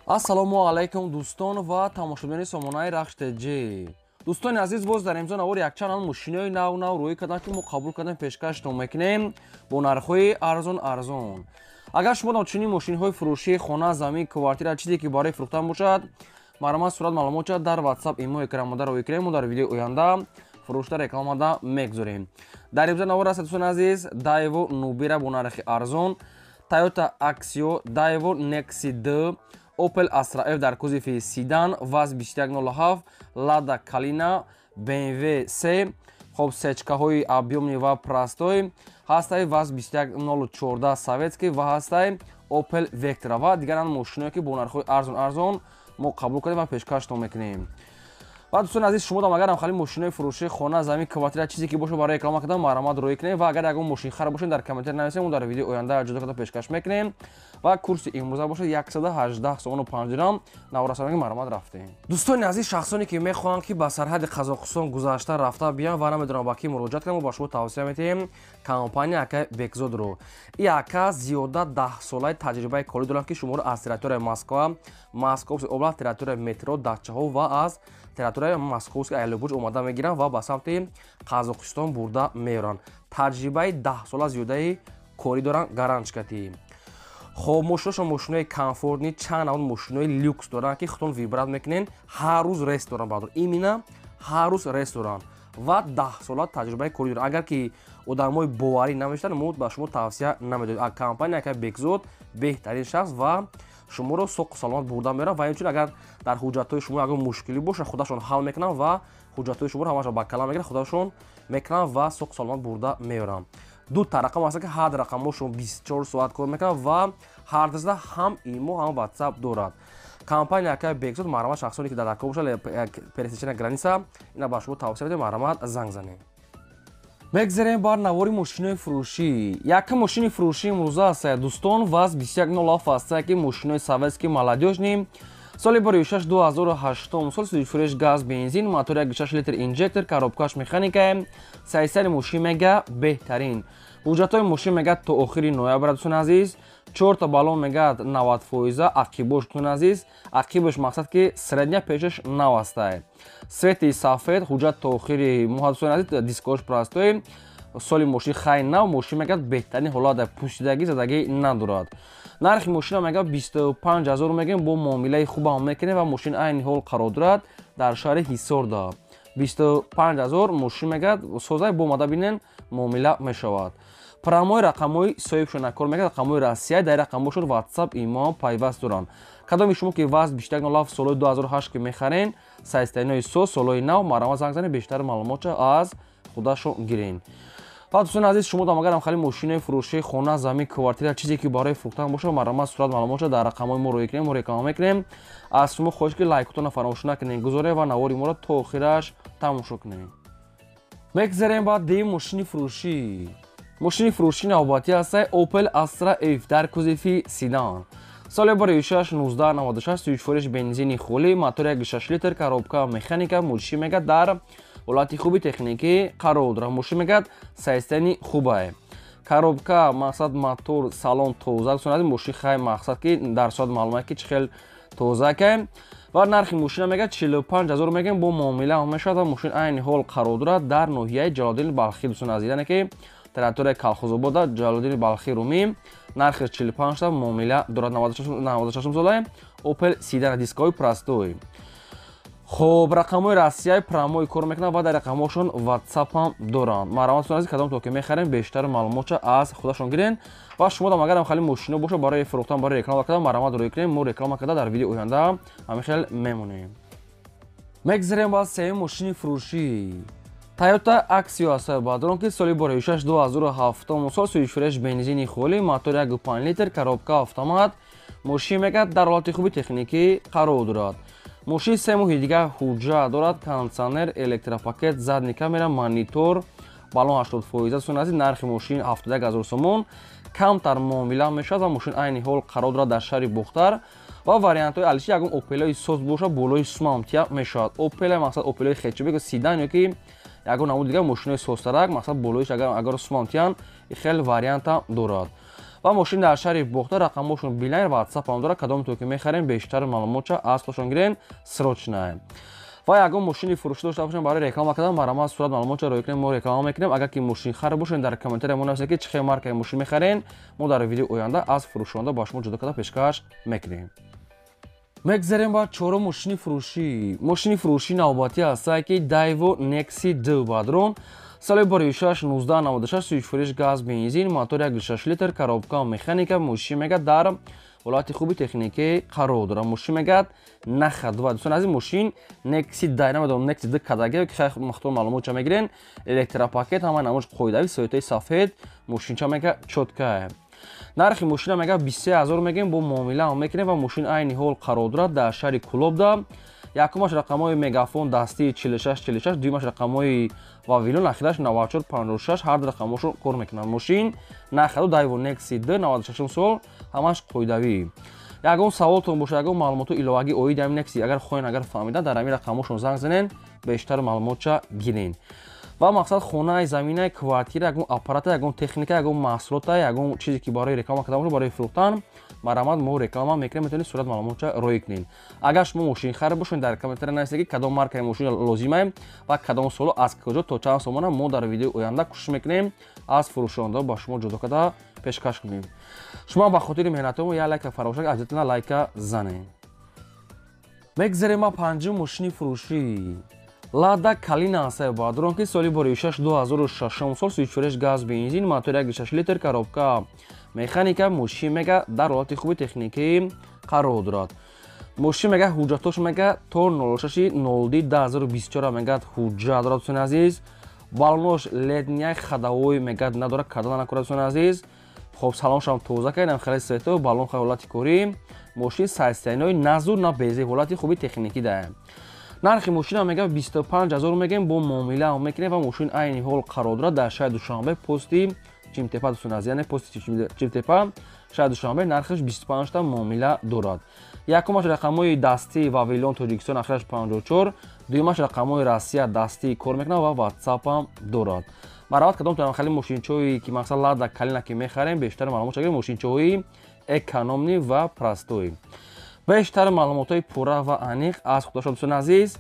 Ассалому алайкум, дӯстон ва тамошобинони сомонаи Рахш ТЖ. Дӯстони азиз, боз дар имзо навор якчанд мошинои нав нав рӯй карданд, ки мо қабул кардем, пешкаштон мекунем бо нархҳои арзон арзон. Агар шумо чунин мошинҳои фурӯшии хона, замин, квартира, чизе ки барои фурӯхтан бошад, марҳамат, сурат, маълумотча дар WhatsApp, имо, экранмода рӯй кунем, мо дар видеои оянда фурӯшта рекламада мегузорем. Дар имзо навор аст, дӯстони азиз, Daewoo Nubira бо нархи арзон, Toyota Axio, Daewoo Nexi 2, Opel Astra F дар кузови седан, ВАЗ 2107, Lada Kalina, BMW C, хоб, сечкаҳои объёмный ва простой ҳастай, ВАЗ 21014 советский ва ҳастай Opel Vectra ва дигаран мошиное, ки бо нархҳои арзон арзон мо қабул кардем ва пешкаштон мекунем. Ва, дӯстони азиз, шумо дам агарам хали мошинои фурӯшии хона, замин, квартира, чизе ки боша, барои реклама кардан, марҳамат, рӯй кунем. Ва агар ягон мошинхар бошем, дар комментар нависем, мо дар видеои оянда ҷудо карда пешкаш мекунем. Ва курси имрӯза бошад 118 сомону 5 дирам. Наврасонаги, марҳамат, рафтем. Дӯстони азиз, шахсоне ки мехоҳанд, ки ба сарҳади Қазоқистон гузашта рафта биён ва намедонам ба кӣ муроҷиат кунам, мо ба шумо тавсия медиҳем компания ака Бекзодро. И ака зиёда 10 солаи таҷрибаи корӣ доранд, ки шуморо аз территорияи Москва, Московский область, территорияи метро Дачаҳо ва аз территорияи Московский Айлобурҷ омода мегиранд ва ба самти Қазоқистон бурда меоранд. Таҷрибаи 10 сола зиёдаи корӣ доранд, гарантчикатӣ. Хоб, мошиношон мошинои комфортный, чанд навъ мошинои люкс доранд, ки худтон выбрать мекунен. Ҳар рӯз рейс доранд, баъдор, именно ҳар рӯз рейс доранд ва 10 сола таҷрибаи корӣ доранд. Агар ки одамои боварӣ намешаванд, мо ба шумо тавсия намедодем. Компания ака Бекзод беҳтарин шахс ва шуморо соқу саломат бурда меоранд. Ва инчунин, агар дар ҳуҷҷатҳои шумо ягон мушкилӣ бошад, худашон ҳал мекунанд ва ҳуҷҷатҳои шуморо ҳамаша ба калам мегиранд, худашон мекунанд ва соқу саломат бурда меоранд. Ду та рақам ҳаст, ки ҳар рақамҳошон 24 соат кор мекунанд ва ҳар дастда ҳам имо, ҳам WhatsApp дорад компания акай Бекзод. Марҳамат, шахсоне ки дар дакор бошад, пересечения граница, ина ба шумо тавсия медиҳем, марҳамат, занг занед. Мегзарем бар навори мошинои фурӯшӣ. Якум мошини фурӯшӣ имрӯза аст, дӯстон, ВАЗ 2107 аст, ки мошинои советский, молодёжный, соли 6 2008 сол, сӯзишфуреш газ, бензин, мотор 1,6 литр, инжектор, коробкаш механика. Сайсари мошин мега беҳтарин. Ҳуҷҷатҳои мошин мега то охири ноябр, дӯстони азиз. Чорта баллон мега 90 фоиза, ақибош, дӯстони азиз, ақибош мақсад ки средня, пешаш нав астай, цвети сафед. Ҳуҷҷат то охири моҳ, дӯстони азиз, дискош простой. Соли мошин хай нав, мошин мегӯяд беҳтарин ҳолат, пӯсидагӣ, задагӣ надорад. Нархи мошина мегӯяд 25 000 мегӯем, бо муомилаи хубам мекунем. Ва мошин айни ҳол қарор дорад дар шаҳри Ҳисорда. 25 000 мошин мегӯяд созай, бо омада бинен, муомила мешавад. Прямой рақамҳои соҳибшона кор мекунад, рақамҳои Россия. Дар рақамҳошон WhatsApp, имо пайваст доранд. Кадоми шумо ки ВАЗ 2107 солҳои 2008 ки мехарен, сайстаинои соз, солҳои нав, марҳамат, занг занед, бештар маълумотча аз худашон гирен. Ва, дӯстони азиз, шумо дам агарам хали мошинои фурӯшии хона, замин, квартира, чизе ки барои фурӯхтан бошад, марҳамат, сурат, маълумотча дар рақамҳои мо рӯй кунем, мо реклама мекунем. Аз шумо хоҳиш, ки лайкотонро фаромӯш накунед, гузоред ва навори моро то охираш тамошо кунед. Мегзарем ба дуюм мошини фурӯшӣ. Мошини фурӯшӣ навбатӣ ҳастай Opel Astra F дар кузови седан, соли 6 1996, сӯзишфуреш бензини холӣ, мотор 1,6 литр, коробка механика. Мошин мегӯяд дар ҳолати хуби техникӣ қарор дорад. Мошин мегӯяд состояние хубае, коробка, мақсад, мотор, салон тоза. Дӯстони, мошин хай, мақсад ки дар соат маълума ки чӣ хел тоза каем. Ва нархи мошина мегӯяд 45 000 мегӯем, бо муомила мешавад. Ва мошин айни ҳол қарор дорад дар ноҳияи Ҷалолиддини Балхӣ, дӯстони азиз, яъне ки территорияи Калхозобода, Ҷалолиддини Балхӣ, Румӣ. Нархи 45 та, муомила дорад. 96 солае Opel седан, дискҳои простой. Хоб, рақамҳои Россияи прямой кор мекунанд ва дар рақамҳошон WhatsApp ҳам доранд. Марҳамат, дӯстони азиз, кадом то ки мехарем, бештар маълумотча аз худашон гирен. Ва шумо дам агарам хали мошино бошад барои фурӯхтан, барои реклама кардан, марҳамат, рӯй кунем, мо реклама карда дар видеои оянда ҳамин хел мемонем. Мегзарем ба сеюм мошини фурӯшӣ. Toyota Axio аст, баъдорон, ки соли 6 2007 сол, сӯзишфуреш бензини холӣ, мотор 1,5 литр, коробка автомат. Мошин мегӯяд дар ҳолати хуби техникӣ қарор дорад. Мошин 3 моҳи дигар ҳуҷҷат дорад, кондитсионер, электропакет, задний камера, монитор, баллон 80 фоиза. Дӯстони азиз, нархи мошин 71 000 сомон, камтар муомила мешавад. Ва мошин айни ҳол қарор дорад дар шаҳри Бохтар. Ва вариантҳои алиши, ягон Опелои соз бошад, болои сумамтия мешавад. Опела, мақсад, Опелои хэтчбек, седан ё ки ягон намуди дигар мошинои созтарак, мақсад, болоиш агар сумамтиян, хеле вариантам дорад. Ва мошин дар шаҳри Бохта, рақамҳошон Билайн, WhatsApp ҳам дорад. Кадом то ки мехарем, бештар маълумотча аз худшон гирен, срочно. Ва ягон мошини фурӯшӣ дошта бошем барои реклама кардан, марҳамат, сурат, маълумотча роӣ кунем, мо реклама мекунем. Агар ки мошинхар бошем, дар комментария мо нависед, ки чӣ хел маркаи мошин мехарен, мо дар видеои оянда аз фурӯшонда ба шумо ҷудо карда пешкаш мекунем. Мегзарем ба чорум мошини фурӯшӣ. Мошини фурӯшӣ навбатӣ ҳастае, ки Daewoo Nexi 2 бадрон, соли 2006 1996, сӯзишфурӯш газ бензин, мотор 1,6 литр, коробка механика. Мошин мега дар ҳолати хуби техникӣ қарор дорад. Мошин мегӯяд нахад. Ва дӯстон азиз, мошин Nexi 2, намедонам, Nexi 2 кадаге ки хай махтум маълумотча мегирен. Электропакет, ҳамаи намуш қоидави, соятаи сафед, мошинча мега чёткая. Нархи мошина мега 23 000 мегем, бо муомила ҳам мекунем. Ва мошин айни ҳол қарор дорад дар шаҳри Кулобда. Якумаш рақамҳои мегафон дастии 46 46, дуюмаш рақамҳои Вавилон, ахираш 94 56, ҳар ду рақамҳошон кор мекунанд. Мошин нархаду Daewoo Nexi 2, 96 сол, ҳамаш қоидавӣ. Ягон саволтон бошад, ягон маълумоту иловагӣ оиди ҳамин Nexi агар хоҳен, агар фаҳмида, дар ҳамин рақамҳошон занг занен, бештар маълумотча гирен. Ва мақсад хонаи, заминаи, квартира, ягон аппарата, ягон техника, ягон маҳсулота, ягон чизе ки барои реклама кардан бошад, барои фурӯхтан, марҳамат, мо реклама мекунем, метавонед сурат, маълумотча роӣ кунед. Агар шумо мошинхар бошед, дар комментария нависед, ки кадом маркаи мошин лозимае ва кадом соло, аз куҷо, то чанд сомона. Мо дар видеои оянда кӯшиш мекунем, аз фурӯшонда ба шумо ҷудо карда пешкаш кунем. Шумо ба хотири меҳнатҳомо як лайка фаромӯш накунед, обязательно лайка занед. Мегзарем ба панҷум мошини фурӯшӣ. Лада Калина ҳастае бадрон, ки соли 2006 2006 сол, сӯзишфурӯш газ бензин, мотор 1,6 литр, коробка механика. Мошин мега дар ҳолати хуби техникӣ қарор дорад. Мошин мега ҳуҷҷатош мега то 06 02 2024 мегӯяд ҳуҷҷат дорад. Дӯстони азиз, балонош летний, ходовой мегӯяд надорад, карда накунад. Дӯстони азиз, хоб, салоншам тоза кардам, хеле свето, балон ҳолати корӣ. Мошин состояниеи назур на безе, ҳолати хуби техникӣ даем. Нархи мошина мега 25 ҳазор мегем, бо муомила ҳам мекунем. Ва мошин айни ҳол қарор дорад дар шаҳри Душанбе, пости Чимтепа. Дӯстони азиз, яъне пости Чимтепа, шаҳри Душанбе. Нархаш 25 та, муомила дорад. Якумаш рақамҳои дастии Вавилон, Тоҷикистон, ахираш 54, дуюмаш рақамҳои Россия, дастии кор мекунад ва WhatsApp ҳам дорад. Марҳамат, кадом то хеле мошинчаҳое ки мақсад Лада Калина ки мехарем, бештар маълумот шагиред. Мошинчаҳои экономный ва простой, бештар маълумотҳои пурра ва аниқ аз худашон. Дӯстони азиз,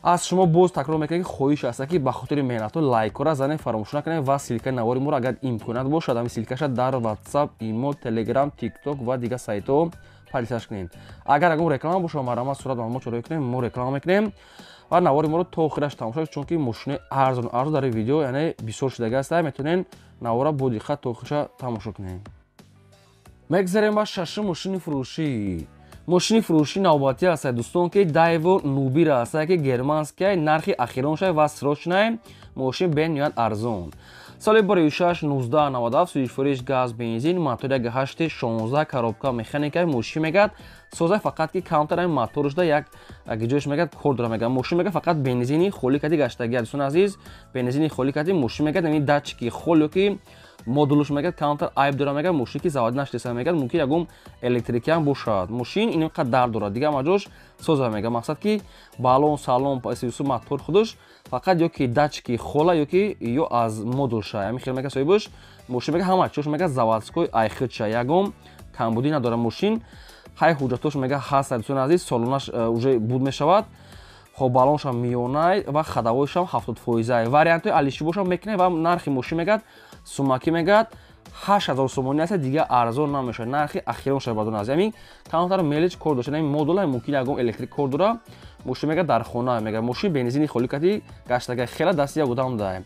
аз шумо боз такрор мекунем, ки хоҳиш аст, ки ба хотири меҳнатҳо лайкҳоро занед, фаромӯш накунед ва ссылкаи навори моро, агар имконият бошад, ҳамин ссылкаша дар WhatsApp, Имо, Telegram, TikTok ва дигар сайтҳо поделиться кунед. Агар ягон реклама бошад, марҳамат, сурат, маълумот роӣ кунем, мо реклама мекунем. Ва навори моро то охираш тамошо кунед, чунки мошинои арзон арзон дар видео яъне бисёр шудаги аст. Метавонед навора бо диққат то охириша тамошо кунед. Мегзарем ба шашум мошини фурӯшӣ. Мошини фурӯшӣ навбатӣ ҳастад, дӯстон, ки Daewoo Nubira ҳастад, ки германская, нархи ахироншай ва срочная. Мошин бениҳоят арзон, соли 2006 1997, сӯзишфурӯш газ бензин, мотор 1,8 16, коробка механика. Мошин мегӯяд соза, фақат ки камтар ҳамин моторушда як ҷояш мегӯяд кор дора. Мегӯяд мошин мегӯяд фақат бензини холӣ кади гаштагия. Дӯстони азиз, бензини холӣ кади мошин мегӯяд ҳамин датчики хол ё ки модулш мегӯяд камтар айб дора. Мегӯяд мошин ки завод наштеса, мегӯяд мумкин ягон электрикиам бошад. Мошин ин қадр дард дорад, дигар маҷош соза. Мегӯяд мақсад ки балон, салон, мотор худаш фақат ё ки датчики хола ё ки ё аз модулша, ҳамин хел мегӯяд соҳибаш. Мошин мегӯяд ҳама чиош мегӯяд заводской, айхудша, ягон камбудӣ надорад мошин. Ҳай, ҳуҷҷатош мегӯяд ҳаст. Дӯстони азиз, солонаш уже буд мешавад. Хоб, балоншам миёнай ва ходовойшам 70 фоизай. Вариантҳои алиши бошам мекунем. Ва нархи мошин мегӯяд сумакӣ мегӯяд 8000 сомонӣ аст, дигар арзон намешавад. Нархи ахирон шавад. Бадон аз ҳамин камтар мелич кор дошта, ҳамин модула мумкин ягон электрик кор дора. Мошин мегӯяд дар хона, мегӯяд мошин бензини холӣ кати гаштага, хела дасти як одам даҳем.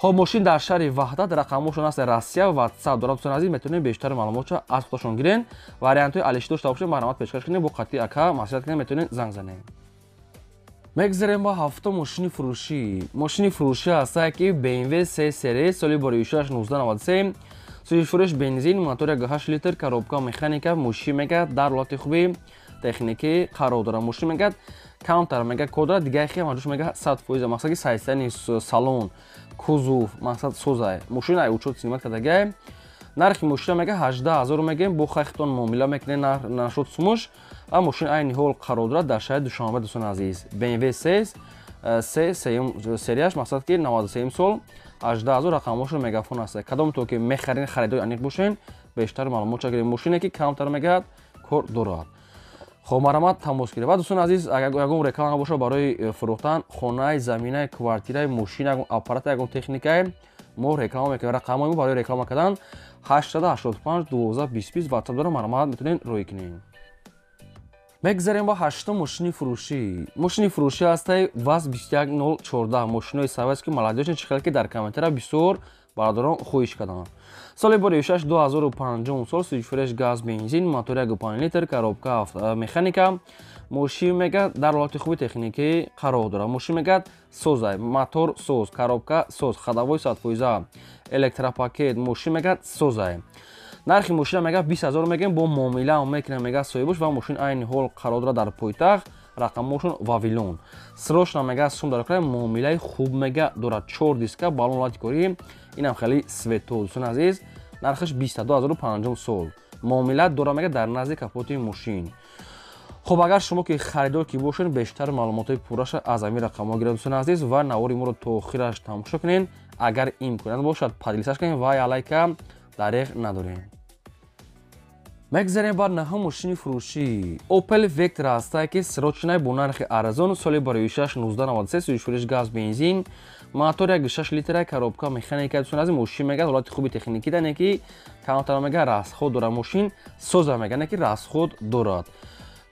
Хоб, мошин дар шаҳри Ваҳдат, рақамҳошон аст Россия, WhatsApp дорад. Дӯстони азиз, метавонед бештар маълумотша аз худашон гирен. Вариантҳои алиши дошта бошед, марҳамат, пешкаш кунед, бо қатъи ака маслиҳат кунед, метавонед занг занед. Мегзарем ба ҳафтум мошини фурӯшӣ. Мошини фурӯшӣ ҳастае, ки BMW C серия, соли 2006 1993, сӯзишфурӯш бензин, мотор 1,8 литр, коробка механика. Мошин мегӯяд дар ҳолати хуби техникӣ қарор дорад. Мошин мегӯяд камтар мегӯяд кор дорад, дигар хел маҷош мегӯяд 100%. Мақсад ки состояние салон, кузов мақсад созай. Мошин ай учёт снимать кардагай. Нархи мошина мегӯяд 18 000 мегӯем, бо хайхтон муомила мекунед нашуд сумуш. Ва мошин айни ҳол қарор дорад дар шаҳри Душанбе. Дӯстони азиз, BMW C сеюм серияш, мақсад ки 93 сол, 18 000, рақамҳошон мегафон аст. Кадом то ки мехарин, харидори аниқ бошен, Бештар маълумот чагирем. Мошине ки камтар мегӯяд, кор дорад. Хоб, марҳамат, тамос гиред. Ва дӯстони азиз, агар ягон реклама бошад барои фурӯхтан хонаи, заминаи, квартираи, мошина, ягон аппарата, ягон техникае, мо реклама мекунем. Рақамҳои мо барои реклама кардан 885 12 20 WhatsApp дорам, марҳамат, метавонед рӯй кунед. Мегзарем ба ҳаштум мошини фурӯшӣ. Мошини фурӯшӣ ҳастай ВАЗ 21014, мошинои советский, молодёжный, чӣ хел ки дар комментария бисёр бародарон хоҳиш карданд. Соли бори 6 2005 сол, сӯзишворияш газ, бензин, мотори 1,5 литр, коробка механика. Мошин мегӯяд, дар ҳолати хуби техникӣ қарор дорад. Мошин мегӯяд, созай, мотор соз, коробка соз, ходовой 100%, электропакет. Мошин мегӯяд, созай. Нархи мошина мегӯяд, 20 000 мегӯем, бо муомила мекунем, мегӯяд соҳибош. Ва мошин айни ҳол қарор дорад дар пойтахт, рақамҳошон Вавилон. Срочно мегӯяд, сум дар муомилаи хуб мега дорад. Чор диска, балон, ҳолати корӣ, инам хеле свето. Дӯстони азиз, нархаш 22 005 сол, муомила дорад, мега, дар назди капоти мошин. Хуб, агар шумо ки харидор ки бошед, бештар маълумотҳои пурраша аз ҳамин рақамҳо гиред, дӯстони азиз, ва навори моро то охираш тамошо кунед. Агар имконият бошад, поделиться кунед ва я лайка дареғ надорем. Мегзарем ба наҳум мошини фурӯшӣ. Opel Vectra ҳастае, ки срочный, бо нархи арзон, соли барои 6 1993, сӯзишвориш газ, бензин, мотор 1,6 литра, коробка механика. Дӯстони азиз, мошин мегӯяд, ҳолати хуби техникӣ дане, ки камтар мега расход дорад. Мошин соза, мега, не ки расход дорад.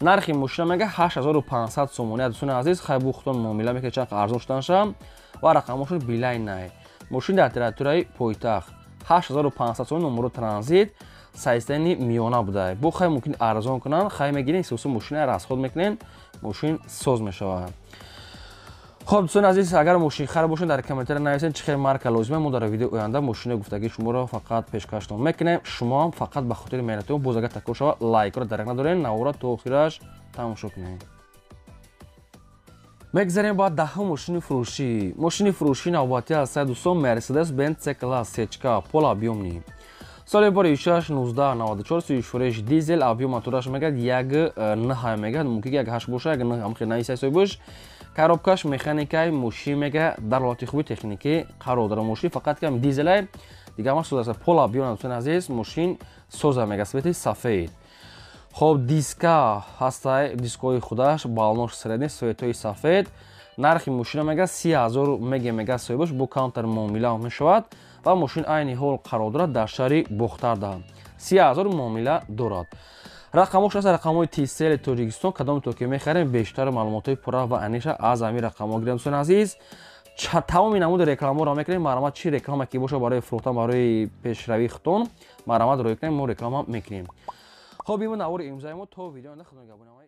Нархи мошина мега, 8500 сомонӣ. Дӯстони азиз, хай, бу худтон муомила мекунед, чанд арзон шуданша. Ва рақамҳошон Билайн. Мошин дар территорияи пойтахт, 8500 сомонӣ, номеро транзит, состояние миёна буда. Бо хай мумкин арзон кунанд, хай мегирен, сусу мошина расход мекунен, мошин соз мешавад. Хоб, дӯстони азиз, агар мошинхар бошед, дар комментария нависед, чӣ хел марка лозима. Мо дар видеои оянда мошинаи гуфтагии шуморо фақат пешкаштон мекунем. Шумоам фақат ба хотири меҳнатимо, боз агар такрор шавад, лайкро дареғ надоред, навора то охираш тамошо кунед. Мегзарем ба даҳум мошини фурӯшӣ. Мошини фурӯшӣ навбатӣ ҳастад, дӯстон, Мерседес Бенз С класс сечка, полуобъёмный, соли бори 6 1994, сӯзишвориш дизел, объём мотораш мегӯяд, 1,9 мегӯяд, мумкин 1,8 боша, 1,9 ҳам хел нависай соҳибаш. Коробкаш механикаи. Мошин мега, дар ҳолати хуби техникӣ қарор дорад. Мошин фақат кам дизелай, дигар ма соз аст, полуобъём. Дӯстони азиз, мошин соза, мега, цвети сафед. Хоб, диска ҳастай, дискҳои худаш, балонош средний, цветҳои сафед. Нархи мошина мега, 30 000 меге, мега соҳибаш, бо камтар муомила мешавад. Ва мошин айни ҳол қарор дорад дар шаҳри Бохтарда, 30 000 муомила дорад. Рақамҳош аст, рақамҳои Тисели Тоҷикистон. Кадом то ки мехарем, бештар маълумотҳои пурра ва аниша аз ҳамин рақамҳо гирем. Дӯстони азиз, тамоми намуди рекламаро мекунем. Марҳамат, чӣ реклама ки боша барои фурӯхтан, барои пешравии худтон, марҳамат, рӯй кунем, мо реклама мекунем. Хоб, имо навори имзои мо. То видео, худо нигаҳбонамай.